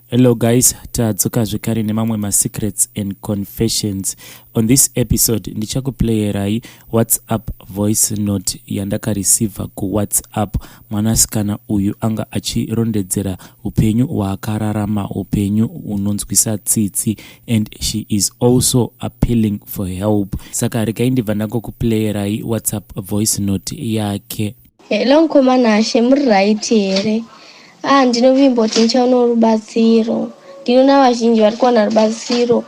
Hello guys, tadzoka zvekare nemamwe masecrets and confessions. On this episode ndichakuplayerai WhatsApp voice note yandakareceiva kuWhatsApp. Mwanasikana uyu anga achirondedzera upenyu hwaakararama, upenyu hunonzwisa tsitsi, and she is also appealing for help. Saka regai ndibva ndangokuplayerai WhatsApp voice note yake. Hello mukoma Nashe, muri right here? Ah, ndinovimba kuti ndichaonawo rubatsiro. Ndinoona vazhinji vari kuwana rubatsiro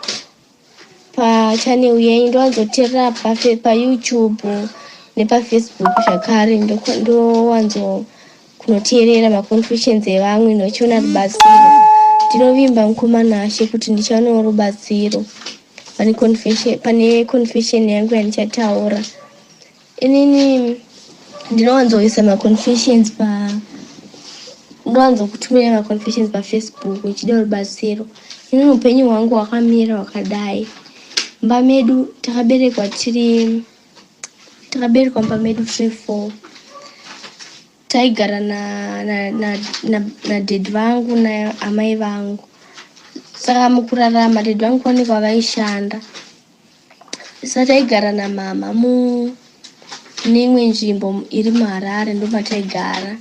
pachannel yenyu. Ndowanzoteerera paYouTube nepaFacebook zvakare. Ndowanzo kunoteerera maconfessions evamwe ndochiona rubatsiro. Ndinovimba mukoma Nashe kuti ndichaonawo rubatsiro pane confession yangu yandichataura. Inini ndinowanzoisa maconfessions pa ndowanzokutumira maconfessions paFacebook uchida rubatsiro. Inini upenyu hwangu hwakamira hwakadai. Mumba medu takaberekwa mumba medu tiri four. Taigara nadaddy vangu naamai vangu. Saka mukurarama daddy vangu kuonekwa vaishanda. Saka taigara namama mune imwe nzvimbo iri muHarare, ndomataigara.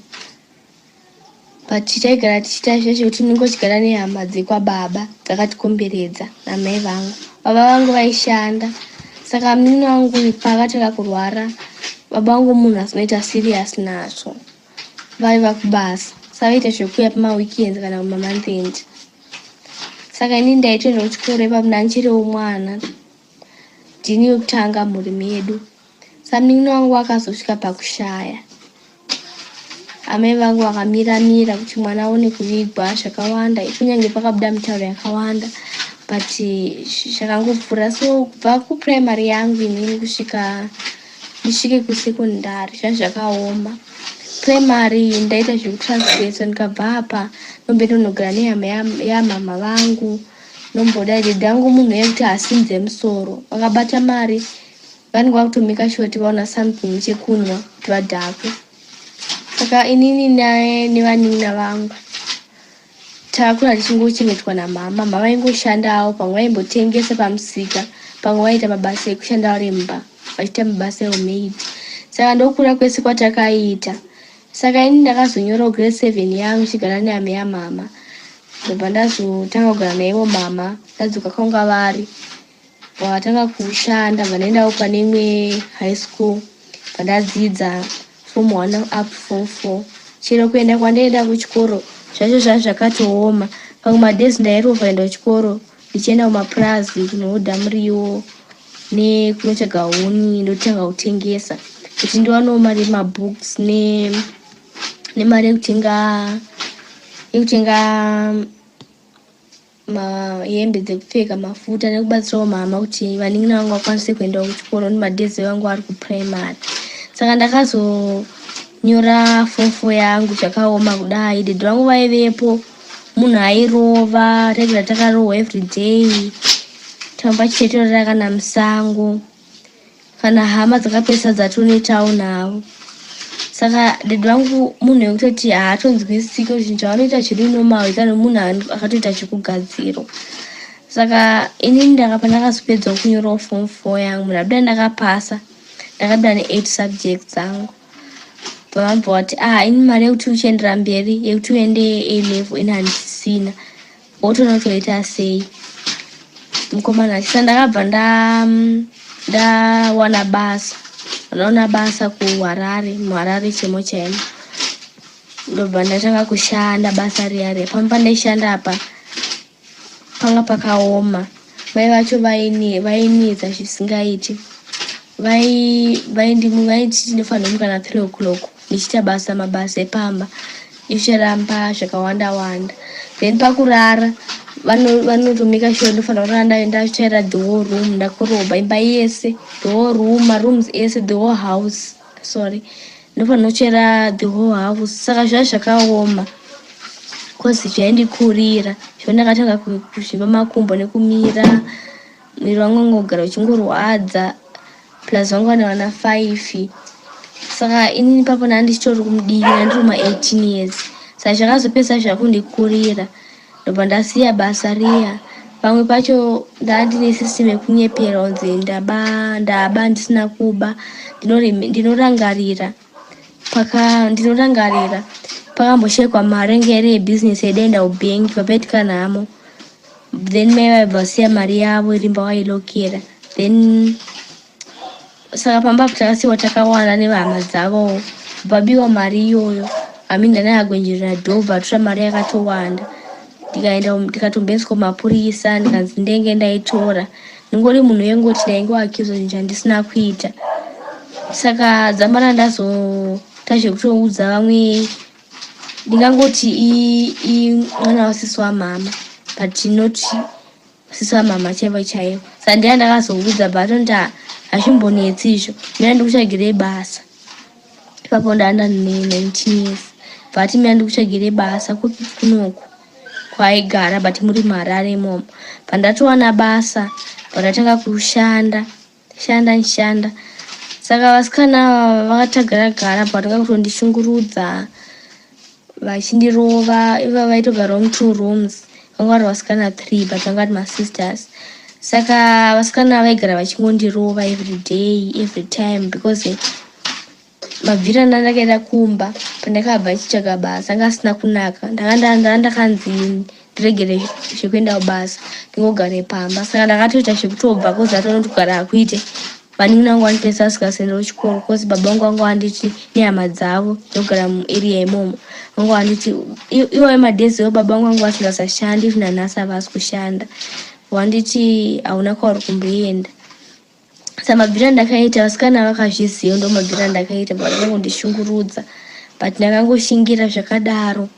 But taigara tichiita zvezvo kuti unenge uchigara nehama dzekwababa dzakatikomberedza namai vangu. Baba vangu vaishanda. Saka munin'ina wangu paakatanga kurwara, baba vangu munhu asinoita serious nazvo. Vaiva kubasa. Saka vaiita zvekuuya pamaweekends kana kumamonth end. Saka inini ndaitoenda kuchikoro ipapo, ndandichiriwo mwana. Ndini wekutanga mhuri medu. Saka munin'ina wangu akazosvika pakushaya. Amai vangu vakamira-mira kuti mwana aone kuvigwa zvakawanda, kunyange pakabuda mitauro yakawanda, but zvakangopfuura. So kubva kupuraimari yangu inini kusvika ndisvike kusekondari zvanga zvakaoma. Puraimari ndaita zvekutransferswa, ndikabva apa ndomboenda kunogara nehama yamama vangu. Ndombodai daddy vangu munhu wekuti hasimudze musoro. Vakabata mari vanenge vakutomeka sure kuti vaona something chekunwa kuti vadhakwe. Saka inini nevanin'ina vangu takakura tichingochengetwa namama. Mama vaingoshandawo, pamwe vaimbotengesa pamusika, pamwe vaiita mabasa ekushanda vari mumba vachiita mabasa eumaid. Saka ndokura kwese kwatakaita. Saka inini ndakazonyorawo grade 7 yangu ndichigara nehama yamama. Ndobva ndazotanga kugara naivo mama ndadzoka kwanga vari. Vakatanga kushanda, bva ndaendawo pane imwe high school, bva ndadzidza form 1 up form 4. Chero kuenda kwandaenda kuchikoro zvacho zvanga zvakatooma. Pamwe madays ndairovha kuenda kuchikoro ndichienda kumapurazi kunohodha muriwo nekunotsvaga huni, ndotanga kutengesa kuti ndiwanewo mari yemabooks nemari yekutenga hembe dzekupfeka, mafuta nekubatsirawo mama kuti vanin'ina vangu vakwanise kuendawo kuchikoro nemadays vangu vari kupuraimari. Saka ndakazonyora form 4 yangu zvakaoma kudai. Daddy vangu vaivepo, munhu airova, taigara takarohwa everyday. Tamba tichitorera kana musango, kana hama dzakapedzisa dzatonetawo navo. Saka daddy vangu munhu wekutoti haatonzwisiki kuti zvinhu zvavanoita zviri normal kana munhu akatoita zvekugadzirwa. Saka inini pandakazopedzawo kunyorawo form 4 yangu, ndabuda ndakapasa, ndakabuda ne8 subjects dzangu. Vabva vati, "Ah, ini mari yekuti uchiendera mberi, yekuti uende A level, ini handisina. Wotoona kuti waita sei." Mukomana achisa ndakabva ndawana basa. Ndaona basa kuHarare, muHarare chemo chaimo. Ndobva ndatanga kushanda basa riya riya. Pamba pandaishanda apa panga pakaoma. Mai vacho vainetsa zvisingaiti. Vaiti ndinofanira kumuka na 3 o'clock ndichiita basa, mabasa epamba, ichiramba zvakawanda wanda. Then pakurara vanotomeka sure ndofanira kurara ndatsvaira the whole room, ndakorobha imba yese, the whole room, marooms ese, the whole house, sorry. Ndofanira kutsvaira the whole house. Saka zvaiva zvakaoma cause zvaindikurira. Zvino ndakatanga kuzvimba makumbo nekumira. Muviri wangu wanga kugara uchingorwadza, plus vanga vane vana 5. Saka inini ipapo ndanga ndichitori mudiki, ndanga ndiri kuma 18 years. Saka zvakazopedzisa zvakundikurira. Ndobva ndasiya basa riya. Pamwe pacho ndandine system yekunyepera kunzi ndaba, ndaba ndisina kuba. Ndinorangarira paka ndinorangarira pakamboshekwa mari yange iri yebhizinesi yaidaenda kubhengi papaitika nhamo. Then mai vaibva vasiya mari yavo irimba vailokera. Then saka pamba apo takasiyiwa takawanda nevahama dzavowo, pabiwa mari iyoyo. Aminda naagwenjerera dhobha atora mari yakatowanda. Ndikaenda ndikatomboendeswa kumapurisa, ndikanzi ndenge ndaitora. Ndingori munhu wengoti ndaingoaccuswa zvinhu zvandisina kuita. Saka dzamara ndazoita zvekutoudza vamwe, ndingangoti mwana wasisi wamama, but not sisi wamama chaivo chaivo. Saka ndiya ndakazoudza, but atonditi hazvimbonetsi izvo, mina ndikutsvagirei basa. Ipapo ndanga ndine 19 years. But mina ndikutsvagirei basa kupi? Kunoku kwaaigara, but muri muHarare imomo. Pandatowana basa, pandatanga kushanda shanda nshanda. Saka vasikana ava vakatagara gara, vatanga kutondishungurudza vachindirova. Iva vaitogarawo mutwo rooms, vanga vari vasikana three, but vanga vari masisters. Saka vasikana vaigara vachingondirova every day, every time, because mabviro andakaita kumba pandakabva achitsvaga basa anga asina kunaka. Ndanga ndakanzi ndiregere zvekuenda kubasa, ndingogare pamba. Saka ndakatoita zvekutobva, cause atoona kuti kugara hakuite. Vanin'ina vangu vanipesa vasingazoendawo chikoro, cause baba vangu vanga vanditi nehama dzavo dzinogara muarea imomo vanga vanditi iwayo madays iwo baba vangu vanga vasingasashandi, even nanhasi havasi kushanda. Vanditi hauna kwauri kumboenda. Saka mabviro andakaita, vasikana vakazviziva, ndo mabviro andakaita, vakangondishungurudza, but ndakangoshingira zvakadaro.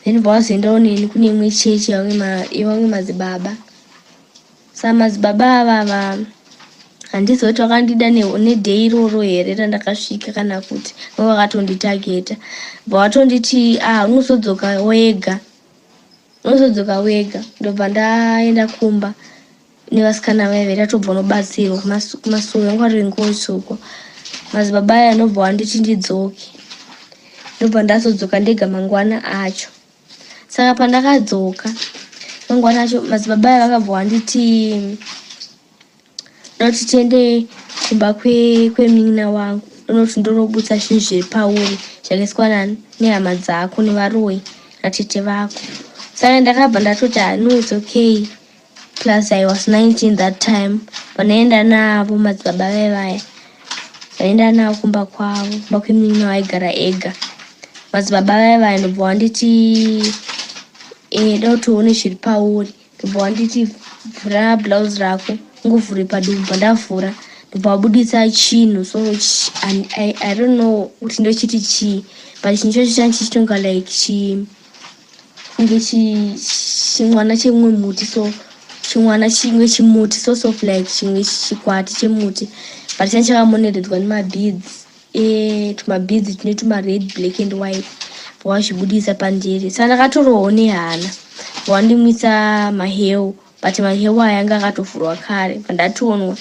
Then vazoendawo neni kune imwe chechi yevamwe madzibaba. Saka madzibaba avava handizivi kuti vakandida neday iroro here randakasvika, kana kuti vanga vakatonditageta. Bva vatonditi, "Ah, unozodzoka wega, unozodzoka wega." Ndobva ndaenda kumba nevasikana vaive tatobva unobatsirwa kumasuo, yangu ari nguo. Madzibaba aya anobva wanditi ndidzoke. Ndobva ndazodzoka ndega mangwana acho. Saka pandakadzoka mangwana acho, madzibaba aya vakabva wanditi ndoti tiende kumba kwemunin'ina wangu, ndonoti ndonobutsa zvinhu zviri pauri zvakaiswa nani nehama dzako nevaroyi natete vako. Saka ndakabva ndatoti, "Ah, no, it's okay." Plus I was 19 that time. Panaenda navo madzibaba vaivaya, vaenda navo kumba kwavo, kumba kwemunin'ina waigara ega. Madzibaba vaivaya ndobva wanditi, "Da kuti uone zviri pauri." Ndobva wanditi, "Vhura blouse rako, ungovhure padumbu." Pandavhura, ndobva wabudisa chinhu. So I don't know kuti ndochiti chii, but chinhu chacho changa chichitonga like chi kunge chimwana chemumwe muti, so chimwana chimwe chimuti, so of like chimwe chikwati chemuti, but changa chakamoneredzwa nemabeads, tumabeads tune tumared, black and white. Wazvibudisa pandiri. Saka ndakatorohwawo nehana. Wandimwisa maheu, but maheu aya anga akatovhurwa kare pandatonwa.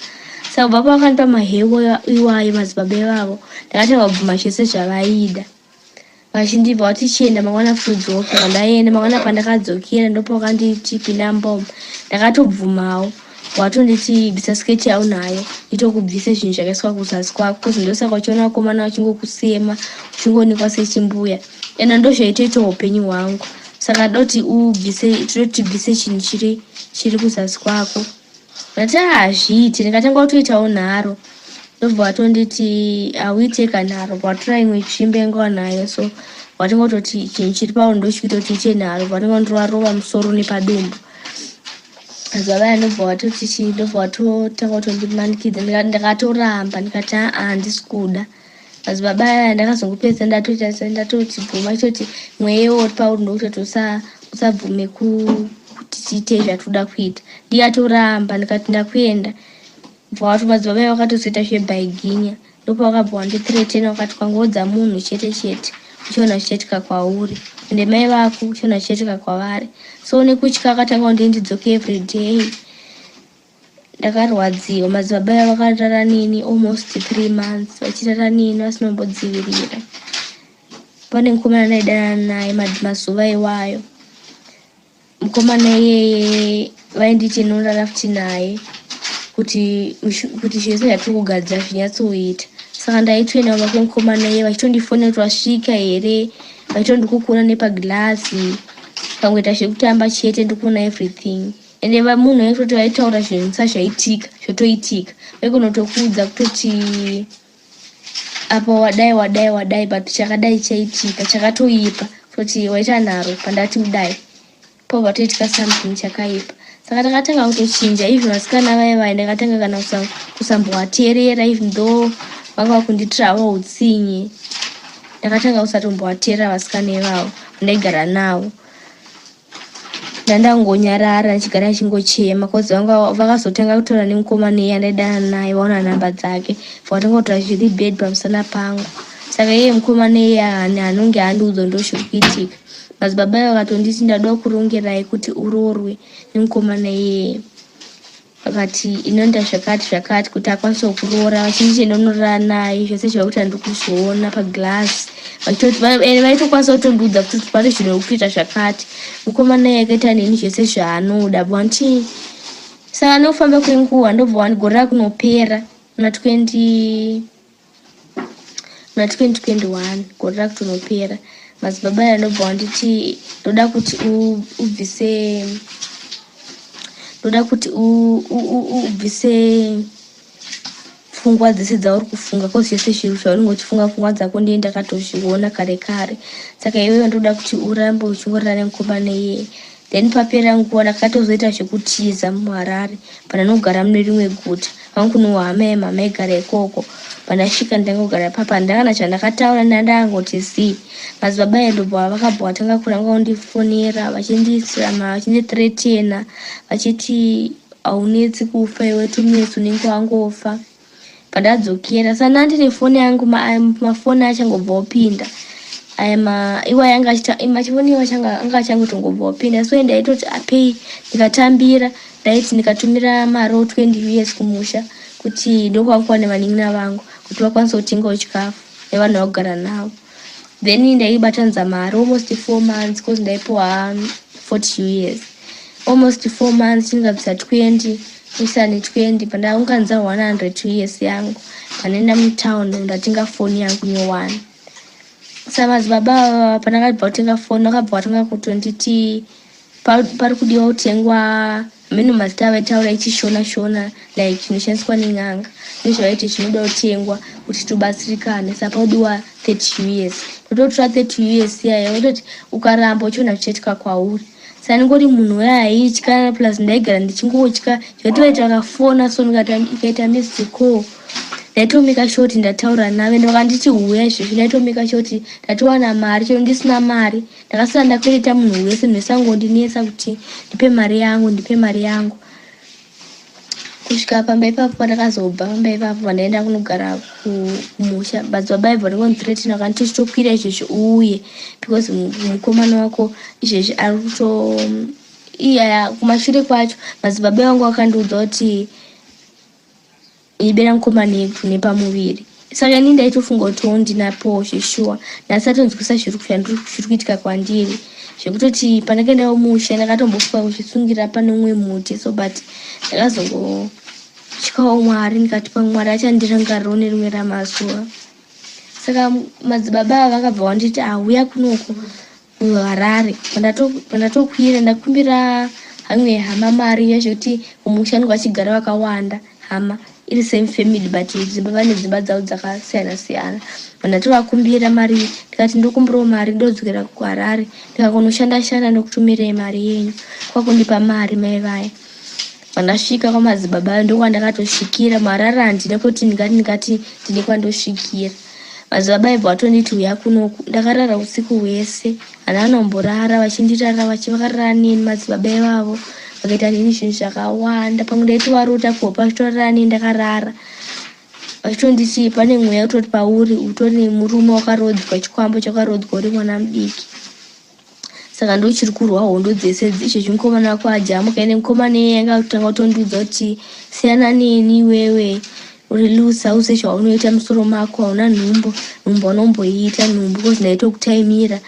Saka kubva pavakandipa maheu iwayo madzibaba ivavo, ndakatanga kubvuma zvese zvavaida. Vachindibva vati, "Chienda mangwana futudzoke." Pandaenda mangwana, pandakadzokera, ndopavakanditi, "Pinda mumba." Ndakatobvumawo. Watonditi, "Bvisa sketi yaunayo, nditokubvise zvinhu zvakaiswa kuzasi kwako, cause ndosaka uchiona vakomana vachingokusema, uchingoonekwa sechimbuya, ende ndozvaitoita upenyu hwangu. Saka doti ubvise, tinoti tibvise chinhu chiri kuzasi kwako." Ndati, "Hazviiti." Ndikatanga kutoitawo nharo. Ndobva vatonditi, "Hauite kanharo." Vatora imwe tsvimbo yanga wanayo, so vatinga kutoti chinhu chiri pauri ndochikuita kuti uite nharo. Vatinga kundirovarova musoro nepadumbu. Zuva vaya ndobva vatoti chii, ndobva vatotanga kutondimanikidza. Ndakatoramba, ndikati, "Aa, handisi kuda." Madzibaba aya ndakazongopedza ndatoita ndatoti bvuma, chitoti mweya uri pauri ndokutoti usabvume kuti tiite zvatoda kuita. Ndikatoramba, ndikati, "Ndakuenda." Bva wati madzibaba aya vakatozoita zvebhaiginya. Ndopavakabva wandithreatena, vakati, "Kwangoudza munhu chete chete, uchiona zvichaitika kwauri, ende mai vako uchiona zvichaitika kwavari." So nekutya akatanga kundi ndidzoke every day. Ndakarwadziwa. Madzibaba aya vakarara neni almost 3 months, vachirara neni vasina kumbodzivirira. Pane mukomana ndaidanana naye mazuva iwayo. Mukomana iyeye vainditi inorara futi naye kuti kuti zvese zvatiri kugadzira zvinyatsoita. Saka ndaitoenda kumba kwemukomana iye vachitondifonera kuti wasvika here, vachitondikukura nepagirazi, kangoita zvekutamba chete ndikuona everything. Ende munhu aitoti vaitaura zvinhu zvisazvaitika zvotoitika, vaikonotokuudza kutoti apa wadai wadai wadai, but chakadai chaitika chakatoipa, kutoti waita nharo pandati udai pobva toitika something chakaipa. Saka takatanga kutochinja, even vasikana vaya vaya ndakatanga kana kusambovateerera, even though vanga vakundiitirawo utsinye. Ndakatanga kusatombovateerera vasikana ivavo vandaigara navo. Ndandangonyarara ndichigara ndichingochema, cause vanga vakazotanga kutaura nemukomana iye andaidana naye, vaona nhamba dzake, vakatanga kutaura zviri bad pamusana pangu. Saka iye mukomana iye anonge andiudza ndo zviri kuitika. Madzibaba ivo vakatonditi ndada kurongerai kuti uroorwe nemukomana iyeye, vakati inoenda zvakati zvakati kuti akwanise kuroora, vachinditi ndonorara naye zvese zvakuti handiri kuzviona paglass. Vaitokwanisa kutondiudza kuti pane zvinhu kuita zvakati, mukomana iye akaita neni zvese zvaanoda vanti. Saka nokufamba kwenguva ndobva gore rakunopera muna 20 muna 2021, gore rakutonopera, madzibaba aya ndobva wanditi ndoda kuti ubvise, ndoda kuti ubvise pfungwa dzese dzauri kufunga, cause zvese zviro zvaunenge uchifunga pfungwa dzako ndiye ndakatozviona kare kare. Saka iwewe ndoda kuti urambe uchingorara nemukomana iyeye. Then papera nguva ndakatozoita zvekutiza muHarare, pandanogara mune rimwe guta vangu kuno hama yemhama igara ikoko. Pandasvika ndangogara papa, ndakana chandakataura, ndandangoti zii. Madzibaba endobva vakabva vatanga kuranga kundifonera vachindiisira, vachindithreatena, vachiti haunetsi kufa iwe, 2 minutes unenge wangofa. Pandadzokera saka ndandine foni yangu, mafoni achangobva opinda aya, iwaya anga machifoni iwo anga achangotongobva opinda, so ndaitoti apei ndikatambira, ndaiti ndikatumira mari 20 US kumusha kuti ndokwangu nevanin'ina vangu kuti vakwanise kutengawo chikafu nevanhu vakugara navo. Then ndaibatanidza mari almost 4 months, cause ndaipiwa 40 US, almost 4 months ndingabvisa 20 kuisa ne20. Pandaunganidza 100 US yangu, pandaenda mutown ndatenga foni yangu nyowani. Saka madzibaba ava pandakabva kutenga foni vakabva vatanga kutonditi pari kudiwa kutengwa mheno mazita avaitaura ichishona shona, like chinoshandiswa nen'anga nezvavaiti chinoda kutengwa kuti tobatsirikane. Saka paudiwa 30 US, ndototora 30 US iyaya, ototi ukaramba uchiona zvichaitika kwauri. Saka ndingori munhu uya aitya, plus ndaigara ndichingotya zvekuti vaiti vakafona so ikaita missed call ndaitomeka sure kuti ndataura navo. Ende vakanditi huya izvezvi, ndaitomeka sure kuti ndatowana mari. Chero ndisina mari, ndakasara ndakwereta munhu wese, munhu wese angondinetsa kuti ndipe mari yangu, ndipe mari yangu, kusvika pamba ipapo. Pandakazobva pamba ipapo, pandaenda kunogara kumusha, madzibaba aibva ndingondithreatena vakanditi chitokwira izvezvi uuye, because mukomana wako izvezvi ari kuto iya. Kumashure kwacho madzibaba vangu vakandiudza kuti ibera mukomana yedu nepamuviri. Saka ini ndaitofunga kutiwo ndinapowo zveshuwa, ndasatonzwisa zviri kuitika kwandiri, zvekutoti pandakaendawo musha ndakatombofunga kuzvisungira pane umwe muti so, but ndakazongotyawo Mwari, ndikati pamwe Mwari achandirangarirawo nerimwe ramazuva. Saka madzibaba ava vakabva vanditi auya kunoko muHarare. Pandatokwira ndakumbira hamwe hama mari yezvekuti kumusha vanenge vachigara vakawanda hama iri same family, but dzimba vane dzimba dzavo dzakasiyana siyana. Ndatovakumbira mari, ndikati ndokumbirawo mari ndodzokera kuHarare, ndikakonoshanda shanda ndokutumirei mari yenyu. Kwakundipa mari mai vaya. Pandasvika kwamadzibaba ndokwandakatosvikira muHarare, handina kuti ndingati ndine kwandosvikira. Madzibaba aibva vatonditi uya kunoku. Ndakarara usiku hwese, handina nomborara, vachindirara vakarara neni madzibaba ivavo, vakaita neni zvinhu zvakawanda. Pamwe ndaitovarota kuhope vachitorara neni ndakarara, vachitonditi pane mweya utoti pauri, utori murume wakarodzwa, chikwambo chakarodzwa uri mwana mudiki, saka ndochiri kurwa hondo dzese izvezvi. Mukomana wako ajamuka. Ende mukomana iyeye anga kutanga kutondiudza kuti siyana neni iwewe, uri loose, hauzive zvaunoita musoro mako, hauna nhumbu, nhumbu unomboiita nhumbu, cause ndaitokutaimira.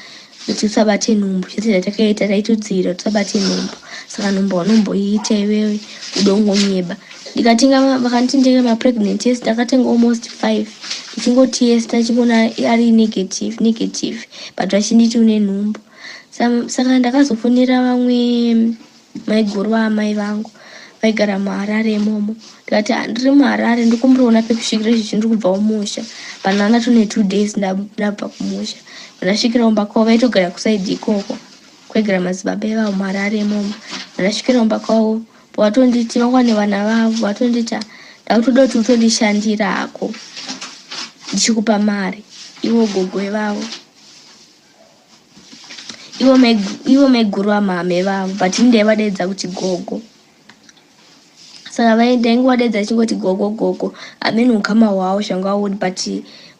Kuti usabate nhumbu chete zvatakaita taitodzivirira kuti usabate nhumbu. Saka nhumbu waunomboiita iwewe udongonyeba. Ndikatenga vakanditi nditenge mapregnant test ndakatenga almost 5 ndichingotesta ndichingoona ari negative negative but vachinditi une nhumbu. Saka ndakazofonera vamwe maiguru vaamai vangu vaigara muHarare imomo ndikati ah, ndiri muHarare ndikumbiraona pekusvikira izvi ndiri kubvawo musha panana ndatone 2 days ndabva kumusha. Ndasvikira kumba kwavo vaitogara kusaidi ikoko kwaigara madzibaba ivavo muHarare imomo. Ndasvikira kumba kwavo vatonditi vanga nevana vavo vatonditi ndakutoda kuti utondishandira hako ndichikupa mari ivo gogo ivavo ivo maiguru vamhama ivavo but ini ndaivadeedza kuti gogo. Saka ndaingovadeedza ndichingoti gogo gogo hameno ukama hwavo zvanga huri but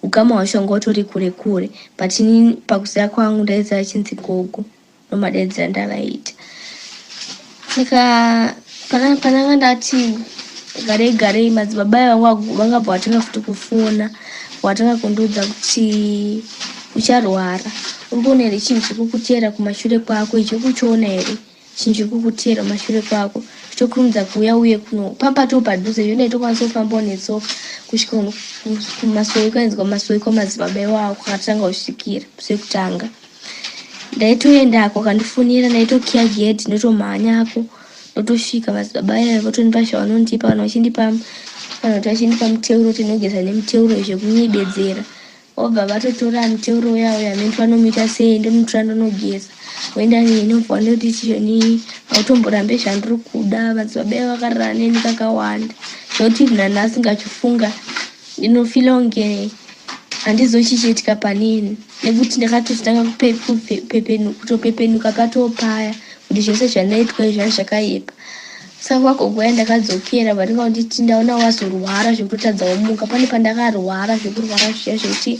ukama hwacho hwanga hutori kure kure but ini pakuziva kwangu ndaiziva achinzi gogo ndomadeedzera ndavaita. Saka pananga ndati garei garei madzibaba aya vangabva vatanga futi kufona vatanga kundiudza kuti ucharwara uri kuona here chinhu chiri kukuteera kumashure kwako ichi uri kuchiona here chinhu chiri kukuteera kumashure kwako chitokurumidza kuuya uye kuno papato padhuze zvino ndaitokwanisa kufambawo netsoka kusvika kumasowe kwainzwa masowe kwamadzibaba iwawo kwakatanga kusvikira musi wekutanga. Ndaitoendako akandifonera ndaitokiya gedhi ndotomhanyako ndotosvika madzibaba aya votondipa zvavanondipa kana vachindipa kana kuti vachindipa muteuro kuti ndinogeza nemuteuro zvekunyebedzera vobva vatotora muteuro uya uya hameno vanomuita sei ndonotora ndonogeza voenda neni vobva vandoti chizvoni hautomborambe zvandiri kuda madzibaba aya vakarara neni kakawanda zvekuti nanhasi ngachifunga ndinofila kunge handizochichiitika panini nekuti ndakatotanga kutopepenuka patopaya kuti zvese zvandaitwa izvi zvanga zvakaipa. Saka kwagogo uya ndakadzokera vandinga kunditi ndaona wazorwara zvekutotadza kumuka. Pane pandakarwara zvekurwara zviya zvekuti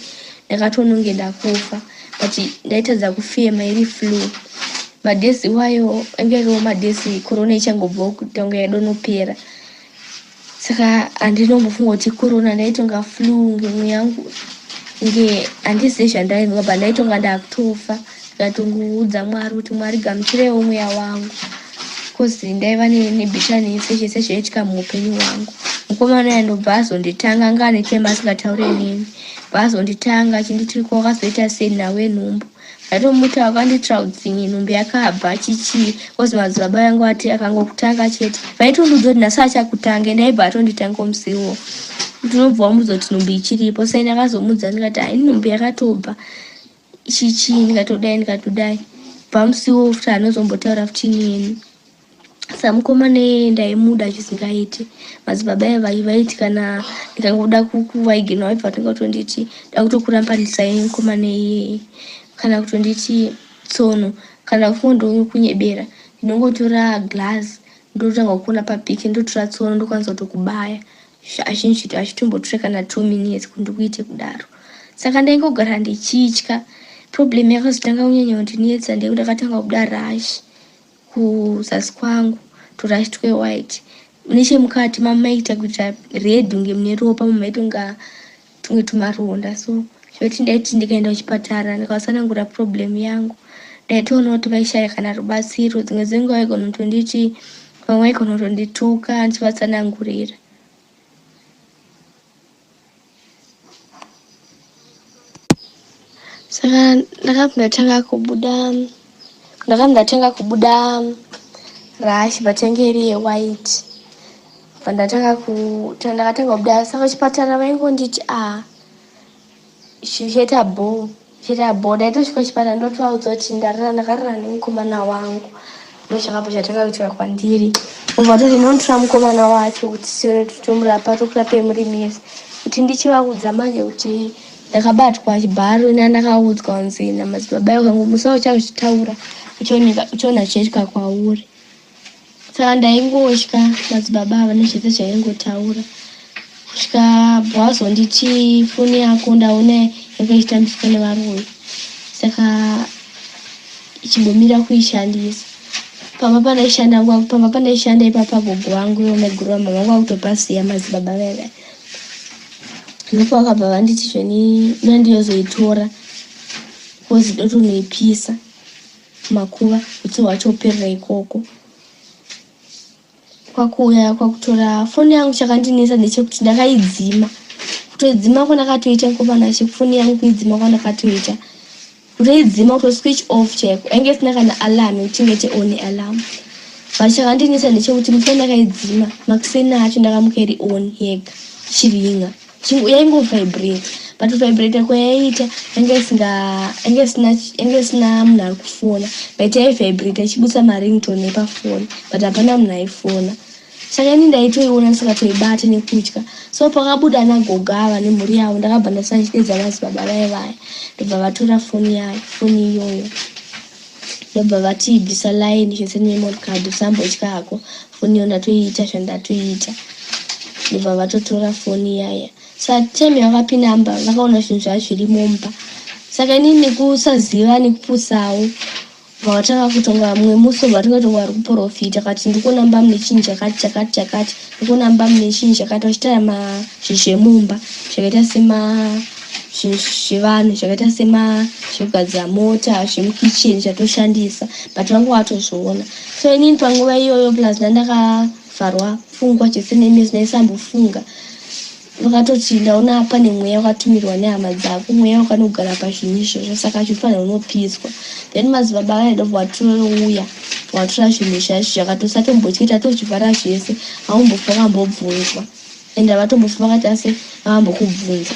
ndakatononge ndakufa but ndaitadza kufema iri flu. Madays iwayo ange ariwo madays corona ichangobvawo kutanga yadonopera. Saka handinombofunga kuti corona ndaitonga flu ngemweya wangu nge handizivi zvandainzwa but ndaitonga ndakutofa ndikatongoudza Mwari kuti Mwari gamuchireiwo mweya wangu cause ndaiva nebitterness chese zvaiitika muupenyu hwangu. Mukomana uya ndobva azonditanga anga ane time asingataure neni bva azonditanga achinditi ko wakazoita sei nhau yenhumbu. Ndatomuti wakandiitira utsinye nhumbu yakabva chichii cause madzibaba yangu ati akangokutanga chete vaitondiudza kuti nhasi achakutanga ende aibva atonditanga musi iwowo ndinobva wamudza kuti nhumbu ichiripo sai ndakazomudza ndikati hai nhumbu yakatobva chichii ndikatodai ndikatodai bva musi iwowo futi anozombotaura futi neni. Samukomana iyeye ndaimuda zvisingaiti. Madzibaba aya vaiti kana ndikangoda kuvaiginwa vaibva vatanga kutonditi ndakutokurambanisai mukomana iyeye kana kutonditi tsono kana kungondokunyebera ndinongotora glass ndotanga kuona papiki ndotora tsono ndokwanisa kutokubaya hazvitombotora kana 2 minutes kuti ndikuite kudaro. Saka ndaingogara ndichitya. Problem yakazotanga kunyanya kundinetsa ndeyekuti ndakatanga kubuda rash kuzasi kwangu turash twewhite nechemukati mamaita kuita red kunge mune ropa mamaita kunga tumwe tumaronda so zvekuti ndaiti ndikaenda kuchipatara ndikavatsanangura problem yangu ndaitoona kuti vaishaya kana rubatsiro dzimwe dzenguva vaigona kutonditi vamwe vaigona kutondituka ndichivatsanangurira. Saka ndakabva ndatanga kubuda ndakabva ndatanga kubuda rash but yange iri yewhite bva ndatanga ndakatanga kubuda saka chipatara vaingonditi a zvichaita bho zvichaita bho ndaitosvika kuchipatara ndotovaudza kuti ndarara ndakarara nemukomana wangu ndozvakabva zvatanga kuitika kwandiri obva vatoti ndinotora mukomana wacho kuti tione tomurapa tokurapei muri mese kuti ndichivaudza manje kuti ndakabatwa chibharo ini andakaudzwa kunzi namadzibaba ukango musi wauchazvitaura uchaona zvichaitika kwauri. Saka ndaingotya madzibaba ava nezvese zvaingotaura kusvika bvazonditi foni yako ndaona yanga ichitambiswa nevaroyi saka ichimbomira kuishandisa. Pamba pandaishanda pamba pandaishanda ipapa gogo vangu ivo maiguru vamama vanga vakutopasiya madzibaba vaya vaya. Ndipo vakabva vanditi zveni ndandiyozoitora. Kozi ndotonoipisa makuva utsi hwacho uperera ikoko. Kwakuuya kwakutora foni yangu chakandinetsa ndechekuti ndakaidzima. Kutoidzima kwandakatoita mukomana foni yangu kuidzima kwandakatoita. Kutoidzima kuto switch off chaiko. Yange isina kana alarm yekuti ingaite on alarm. But chakandinetsa ndechekuti musi wandakaidzima makuseni acho ndakamuka iri on yega ichiringa. Yaingovibrate but kuvibrate kwayaiita yanga isinga yanga isina yanga isina munhu ari kufona but yaivibrate ichibudisa maringtone epafoni but hapana munhu aifona. Saka ini ndaitoiona ndisingatoibate nekutya. So pakabuda ana gogo ava nemhuri yavo ndakabva ndasara ndichideedza madzibaba vaye vaya ndobva vatora foni yayo foni iyoyo. Ndobva vati bvisa line zvese nememory card usambotya hako foni iyo ndatoiita zvandatoiita. Ndobva vatotora foni iyaya. Saka time yavakapinda mumba vakaona zvinhu zvava zvirimo mumba. Saka inini nekusaziva nekupusawo vakatanga kutonga mumwe musi obva vatanga kutonga vari kuprofita kati ndikuona mumba mune chinhu chakati chakati chakati ndikuona mumba mune chinhu chakati vachitaura zvinhu zvemumba zvakaita sema zvinhu zvevanhu zvakaita sema zvekugadzira mota zvemukicheni zvatoshandisa but vanga vatozviona. So inini panguva iyoyo plus ndandakavharwa pfungwa chese nemeso ndaisambofunga. Vakatoti ndaona pane mweya wakatumirwa nehama dzako mweya wakanogara pazvinhu izvozvo saka zvofanira unopiswa. Then madzibaba vaya ndobva vatouya vatora zvinhu zvacho zvakati usatombotya tatozvivhara zvese haumbofa wakambobvunzwa ende havatombofa vakaita se vakambokubvunza.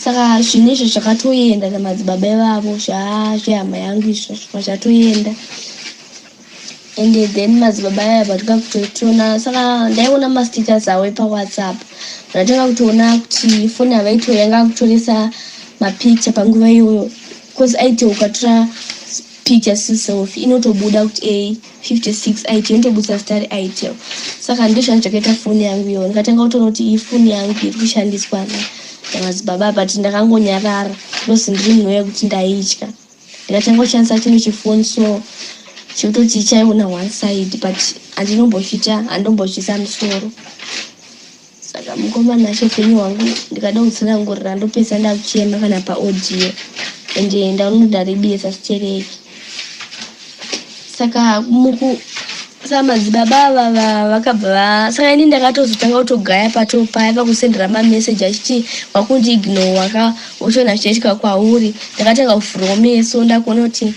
Saka zvinhu izvo zvakatoenda namadzibaba ivavo zvehama yangu izvozvo zvatoenda. And then madzibaba aya vatanga kutotiona saka ndaiona mastatus avo epawhatsapp. Ndatanga kutoona kuti foni yavaitoya yanga kutoresa mapicture panguva iyoyo because aiti ukatora picture seselfie inotobuda kuti a 56 itel inotobudisa zita reitel. Saka ndozvanga zvakaita foni yangu iyoyo. Ndikatanga kutoona kuti iyi foni yangu iri kushandiswa namadzibaba but ndakangonyarara because ndiri munhu wekuti ndaitya. Ndikatanga kushandisa chimwe chifoni so chekutoti chaiona one side but handinombozviita handinombozviisa musoro. Saka mukomana Nashe upenyu hwangu ndikada kutsanangurira ndopedzisa ndakuchema kana paaudio ende ndaona ndaribisa sitereki. Saka muku saka madzibaba ava vakabva saka ini ndakatozotanga kutogaya pato paya pakusendera mameseji achiti wakundiignore ka uchiona zvichaitika kwauri. Ndakatanga kuvhurawo meso ndakuona kuti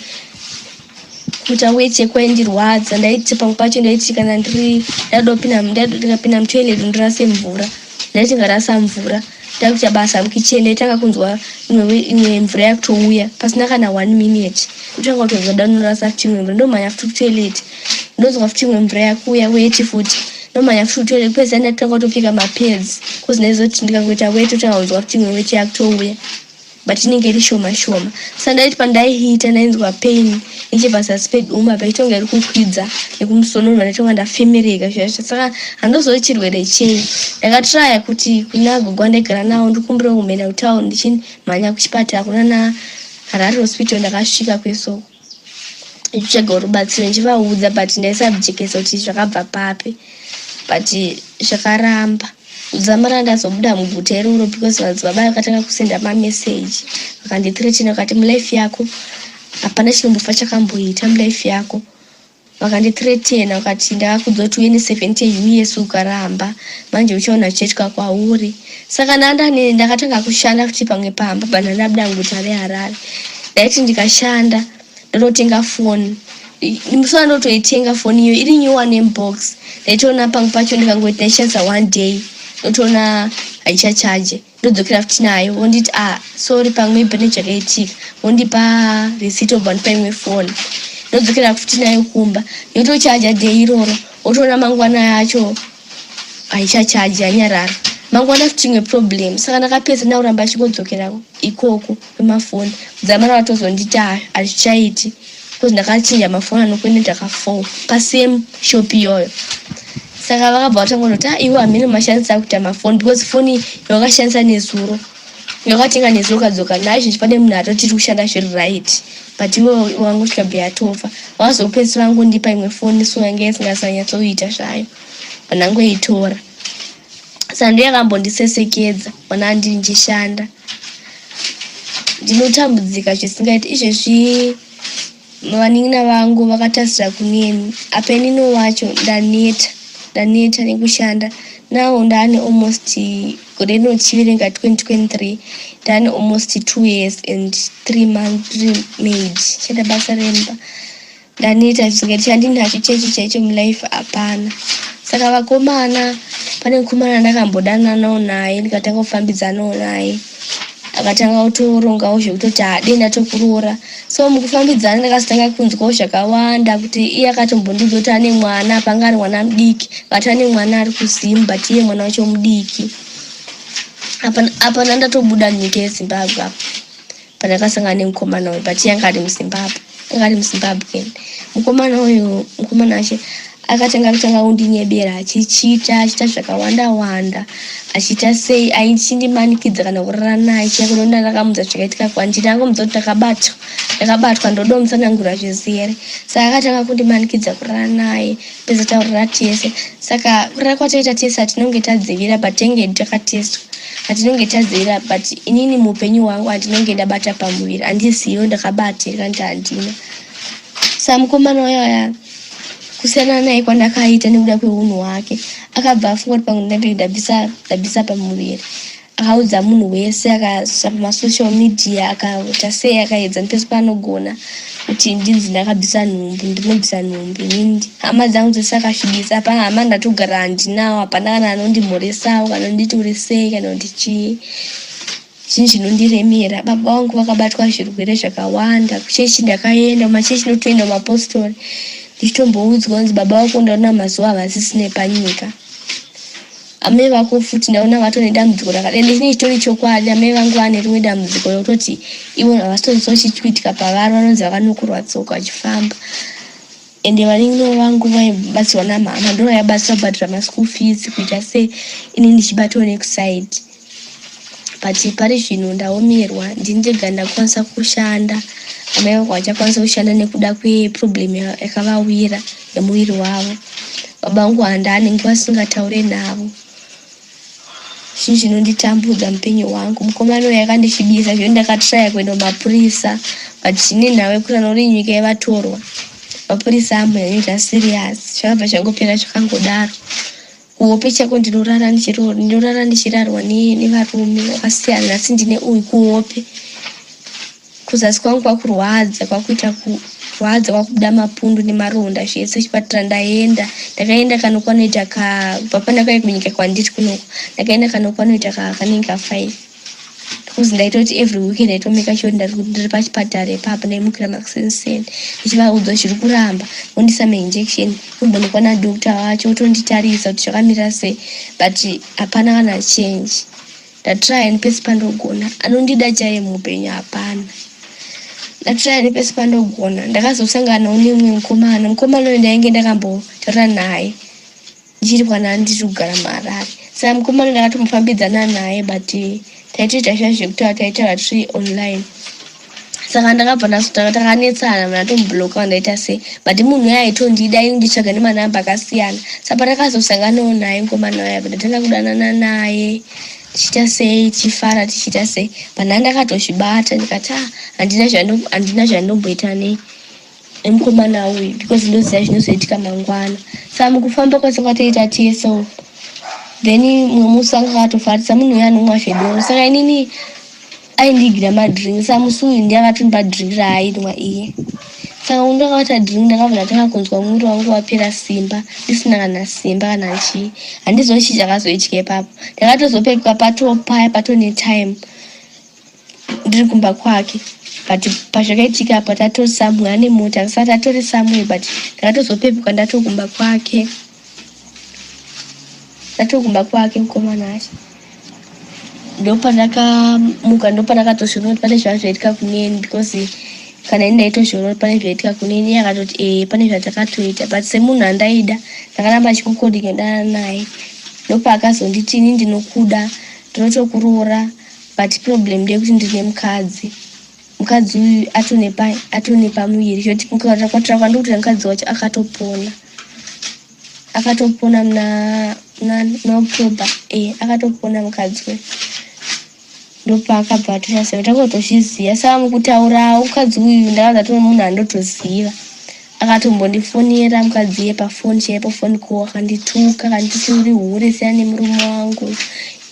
kuita weti kwaindirwadza. Ndaiti pamwe pacho ndaiti kana ndiri ndadopinda ndikapinda mutoilet ndorase mvura. Ndaiti ngarasa mvura ndakuita basa mukicheni ndaitanga kunzwa imwe mvura yakutouya pasina kana one minute. Ndotanga kutonzwa ndanorasa futi imwe mvura ndomhanya futi kutoilet ndonzwa futi imwe mvura yakuuya weti futi ndomhanya futi kutoilet kupedzisira ndatanga kutopfeka mapads cause ndaizoti ndikangoita weti totanga kunzwa futi imwe weti yakutouya but inenge iri shoma shoma. Saka ndaiti pandaiita ndainzwa pain nechepazasi pedumbu apa ichitonga iri kukwidza nekumusoro ndobva ndatonga ndafemereka zviya. Saka handozoti chirwere chei. Ndakatraya kuti kuna gogo wandaigara navo ndikumbire kumboenda kutauni ndichimhanya kuchipatara kunana Harare hospital ndakasvika kwesoko ndichitsvaga rubatsiro ndichivaudza but ndaisajekesa kuti zvakabva papi but zvakaramba. Dzamara ndazobuda muguta iroro because madzibaba vakatanga kusenda mameseji vakandithreaten vakati mulife yako hapana chinombofa chakamboita mulife yako. Vakandithreaten vakati ndakakudza kuti uye ne70 US ukaramba manje uchaona zvichaitika kwauri. Saka ndakatanga kushanda futi pamwe pamba but ndandabuda muguta reHarare. Ndaiti ndikashanda ndototenga foni. Musi wandotoitenga foni iyo iri new one mubox. Ndaitoona pamwe pacho ndikangoti ndaishandisa one day ndotoona haichachaje ndodzokera futi nayo vonditi ah sorry pamwe pane chakaitika vondipa receipt vobva vandipa imwe foni. Ndodzokera futi nayo kumba yotochaja day iroro wotoona mangwana yacho haichachaji yanyarara. Mangwana futi imwe problem. Saka ndakapedza ndakuramba ndichingodzokera ikoko kwemafoni. Dzamara vatozonditi hazvichaiti because ndakachinja mafoni anokuenda ka4 pasame shop iyoyo. Saka vakabva vatangondoti ah iwe hameno mashandisa akuita mafoni because foni yawakashandisa nezuro yawakatenga nezuro ukadzoka nayo izvezvi pane munhu atoti iri kushanda zviri right but iwe wangosvika bva yatofa. Vakazopedzisira vangondipa imwe foni so yanga isinganyatsoita zvayo vandangoitora. Saka ndiyo yakambondisesekedza wana ndiri ndichishanda. Ndinotambudzika zvisingaiti. Izvezvi vanin'ina vangu vakatasira kuneni, apa inini wacho ndaneta, ndaneta nekushanda. Now ndaane almost, gore rino tichiverenga 2023, ndaane almost 2 years and 3 months ndiri maid, chada basa remba. Ndaneta zvisingaiti. Chandinacho chechi chaicho mulife hapana. Saka vakomana, pane mukomana ndakambodananawo naye, ndikatanga kufambidzanawo naye, akatanga kutorongawo zvekutoti hade ndatokuroora. So mukufambidzana ndakazotanga kunzwawo zvakawanda kuti iye akatombondiudza kuti ane mwana, panga ari mwana mudiki, but ane mwana ari kuZim, but iye mwana wacho mudiki. Apana ndatobuda munyika yeZimbabwe apa pandakasangana nemukomana uyu, but iye anga ari muZimbabwe, anga ari muZimbabwe mukomana uyu. Mukomana wacho akatanga kutanga kundinyebera, achichita, achiita zvakawanda wanda, achiita sei, achindimanikidza kana kurara naye. Chakunonda ndakamudza zvakaitika kwandiri, angomudza kuti ndakabatwa, ndakabatwa, ndoda mutsanangura zvizere. Saka akatanga kundimanikidza kurara naye, pedza taurara tese. Saka kurara kwataita tese, hatinonge tadzivira, but tenge takatestwa, hatinonge tadzivira. But inini muupenyu hwangu handinonge ndabata pamuviri, handizivo ndakabata kana kuti handina. Saka mukomana uyaya, kusiyana naye kwandakaita nekuda kweunhu hwake, akabva afunga kuti pamwe ndinenge ndabvisa pamuviri. Akaudza munhu wese, akaisa pamasocial media, akaita sei, akaedza nepese paanogona kuti ndinzi ndakabvisa nhumbu, ndinobvisa nhumbu inini. Hama dzangu dzese akasvibisa. Hapana hama ndatogara handinawo, hapana kana anondimhoresawo kana kunditi uri sei kana kuti chii. Zvinhu zvinondiremera. Baba vangu vakabatwa zvirwere zvakawanda. Kuchechi ndakaenda, kumachechi ndotoenda kumapostori, ndichitomboudzwa kunzi baba vako ndaona mazuva havasisine panyika. Amai vako futi ndaona vatone dambudziko rakadai. Ndechine chitori chokwadi, amai vangu vane rimwe dambudziko rekutoti ivo havasitoziva chichikuitika pavari, vanonzi vakanokurwa tsoka vachifamba. Ende vanin'ina vangu vaibatsirwa namama, ndo vaibatsira kubhadhara maschool fees, kuita sei, ini ndichibatawo nekusaidi. But pari zvino ndaomerwa, ndini ndega ndakwanisa kushanda. Amai vangu vachakwanisa kushanda nekuda kweproblem yakavawira yemuviri wavo. Baba vangu handanenge vasingataure navo. Zvinhu zvinonditambudza mupenyu hwangu. Mukomana uyu akandisvibisa zvino. Ndakatraya kuenda kumapurisa, but zvine nhau yekuti kana uri nyika yevatorwa, mapurisa ambonyanyoita serious. Zvakabva zvangopera zvakangodaro. Kuhope chako ndinorara ndichirarwa nevarume vakasiyana, asi ndine uyu kuhope. Kuzasi kwangu kwakurwadza, kwakuita kurwadza, kwakubuda mapundu nemaronda zvese. Chipatara ndaenda, ndakaenda kanokwanoita ka, kubva pandakauya kunyika kwandiri kunoko, ndakaenda kanokwanoita kanenge ka5, because ndaitoti every weekend ndaitomeka sure ndiri pachipatara ipapo. Ndaimukira makuseniseni ndichivaudza zviri kuramba, vondisa mainjection, kumboonekwa nadoctor wacho, otonditarisa kuti zvakamira sei, but hapana kana change. Ndatraya nepese pandogona, anondida chaiye muupenyu hapana. Ndatraya nepese pandogona. Ndakazosanganawo nemumwe mukomana. Mukomana uyu ndainge ndakambotaura naye ndichiri kwana ndiri kugara muHarare. Saka mukomana ndakatomufambidzana naye, but taitoita zviya zvekutaura, taitaura tiri online. Saka ndakabva ndazotanga takanetsana, ndatomubloka, ndaita sei, but munhu uya aitondida, ainditsvaga nemanamba akasiyana. Saka pandakazosanganawo naye mukomana uya, ndatanga kudanana naye, tichiita sei, tichifara, tichiita sei, panhai ndakatozvibata, ndikati, ah, handina zvandomboita nei nemukomana uyu, because ndoziva zvinozoitika mangwana. Saka mukufamba kwese kwatoita tese, then mumwe musi anga akatofarisa, munhu uyo anomwa zvedoro, saka inini aindigira madrink. Saka musi uyu ndiye akatondipa drink raainwa iye. Saka undakabata drink, ndakabva ndatanga kunzwa mwiri wangu wapera simba, ndisina kana simba kana chii. Handizivi chii chakazoitika ipapo. Ndakatozopepuka patopaya patone time, ndiri kumba kwake, but pazvakaitika apa tatori somewhere, ane mota, saka tatori somewhere, but ndakatozopepuka ndatokumba kwake, ndatokumba kwake mukomana acho. Ndopandakamuka, ndopandakatozviona kuti pane zvava zvaitika kuneni, because kana ini ndaitozviona kuti pane zvaitika kuneni. Iye akatoti ee, pane zvatakatoita, but semunhu andaida ndakaramba achikukodinga naye. Ndopaakazonditi, ini ndinokuda, ndinotokuroora, but problem ndeyekuti ndine mukadzi. Mukadzi uyu atone pamuviri, zvoti kwatira kwandikuti mukadzi wacho akatopona, akatopona muna October. E, akatopona mukadzi uyu. Ndopaakabva atorasa tangotozviziva. Saka mukutaurawo mukadzi uyu ndakaza too munhu andotoziva. Akatombondifonera mukadzi iye pafoni chaipo phone call akandituka akanditi uri hure siyana nemurume wangu.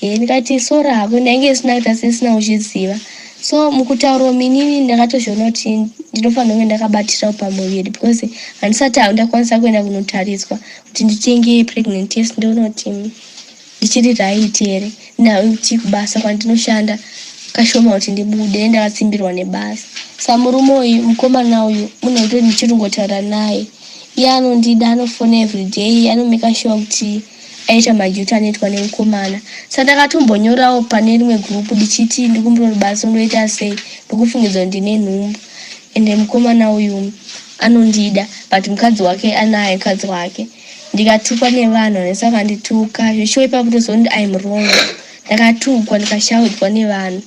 E ndikati sora hako ndainge isina kuita sesina kuzviziva. So mukutaurawo minini ndakatozviona kuti ndinofanira kunge ndakabatirawo pamuviri because handisati ndakwanisa kuenda kunotariswa kuti nditenge pregnant test ndoona kuti ndichiri right here nekuti kubasa kwandinoshanda kashoma kuti ndibude ndakatsimbirwa nebasa. Sa murume uyu mukomana uyu munhu wekuti ndichiri kungotaura naye. Iye anondida anofona everyday anomeka sure kuti aita maduty anoitwa nemukomana. Saka ndakatombonyorawo pane rimwe gurupu ndichiti ndikumbira rubatsiro ndoita sei ndikufungidzwa kuti ndine nhumbu. Ende mukomana uyu anondida but mukadzi wake anaye mukadzi wake. Ndikatukwa nevanhu vanese vakandituka zveshuwa ipapo tozoona kuti I'm wrong. Ndakatukwa ndikashaudzwa nevanhu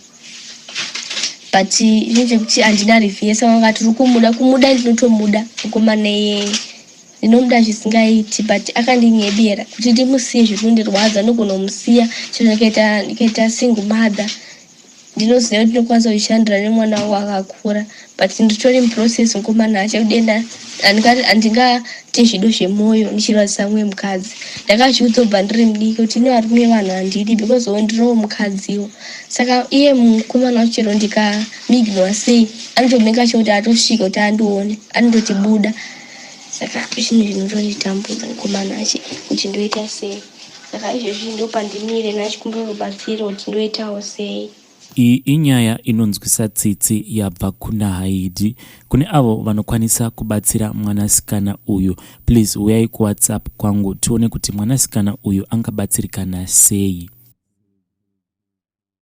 but chinhu chekuti handina reverse vanga tiri kumuda kumuda ndinotomuda mukomana iyeye ndinomuda zvisingaiti but akandinyebera kuti ndimusiye zviri kundirwadza ndogona kumusiya chero ndikaita single mother ndinoziva kuti ndinokwanisa kuzvishandira nemwana wangu akakura but nditori muprocess mukomana achakudenda handingate zvido zvemwoyo ndichirwadzisa mumwe mukadzi. Ndakazviudza kubva ndiri mudiki kuti ine varume vanhu handidi because wo ndiriwo mukadziwo. Saka iye mukomana wacho chero ndikamuignora sei anotomeka sure kuti atosvika kuti andione anondoti buda. Saka zvinhu zvinotonditambudza mukomana achi kuti ndoita sei. Saka izvezvi ndopandimire nachikumbira rubatsiro kuti ndoitawo sei. Iyi inyaya inonzwisa tsitsi yabva kuna Haidi. Kune avo vanokwanisa kubatsira mwanasikana uyu, please uyai kuWhatsApp kwangu tione kuti mwanasikana uyu angabatsirikana sei.